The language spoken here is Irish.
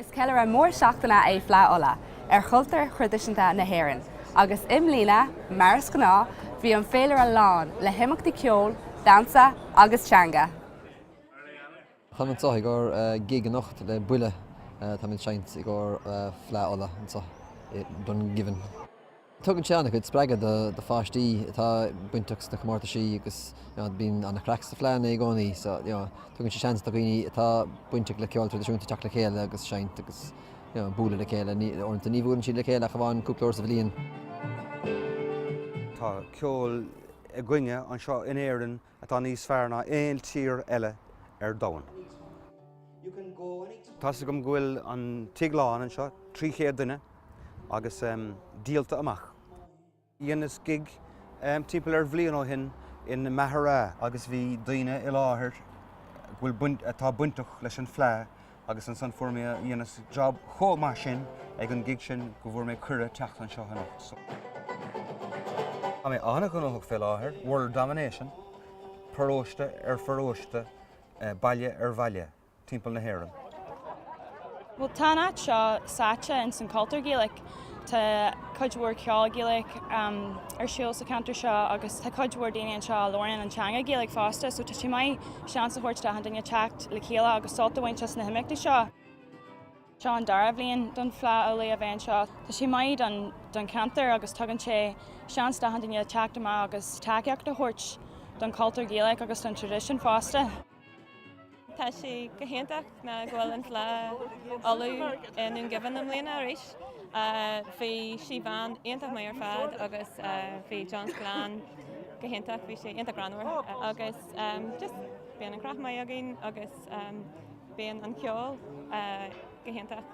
Is ceiliúradh mór seachtaine é Fleadh Uladh ar chultúr thraidisiúnta na hÉireann agus i mbliana, mar is gnáth, bhí an féilire lán le himeachtaí ceoil, damhsa agus teanga. Táim anseo i gcomhair gig anocht le Buile. Táim ag seinnt i gcomhair Fleadh Uladh anseo i Dungiven. Tugann sé an-chuid spreagadh do pháistí atá bainteach sna comórtaisí agus bíonn an-chraic sna fleadhanna i gcónaí so tugann sé seans do dhaoine atá bainteach le ceol traidisiúnta teacht le chéile agus seinnt agus bualadh le chéile. Uaireanta ní bhuaileann siad le chéile ach amháin cúpla uair sa bhliain. Tá ceol againne anseo in Éirinn atá níos fearr ná aon tír eile ar domhan. Tá's agam go bhfuil an tigh lán anseo, 300 duine agus díolta amach. Dheineas gig timpeall ar bhliain ó shin in Maghera agus bhí daoine i láthair go bhfuil atá bainteach leis an Fleadh agus ansan fuair mé, dheineas job chomh maith sin ag an gig sin go bhfuair mé cuireadh teacht anseo anocht. Tá mé an-ghnóthach fé láthair, world domination, paróiste ar pharóiste, baile ar bhaile timpeall na hÉireann. Bhuel tá an áit seo sáite ins an cultúr Gaelach. Tá cuid mhór ceol Gaelach ar siúl sa cheantar seo agus tá cuid mhór daoine anseo a labhraíonn an teanga Gaeilge fosta so tá sé maith seans a thabhairt d'achan duine teacht le chéile agus sult a bhaint as na himeachtaí seo. Seo an dara bhliain don Fleadh Uladh a bheith anseo. Tá sé maith don don cheantar agus tugann sé seans d'achan duine teacht amach agus tacaíocht a thabhairt don chultúr Gaelach agus don traidisiún fosta. Tá sé go hiontach ná go bhfuil an Fleadh Uladh i nDún Geimhin i mbliana arís. Bhí Siobhán iontach maith ar fad agus bhí John Spillane go hiontach, bhí sé iontach greannmhar agus just bíonn an craic maith againn agus bíonn an ceol go hiontach.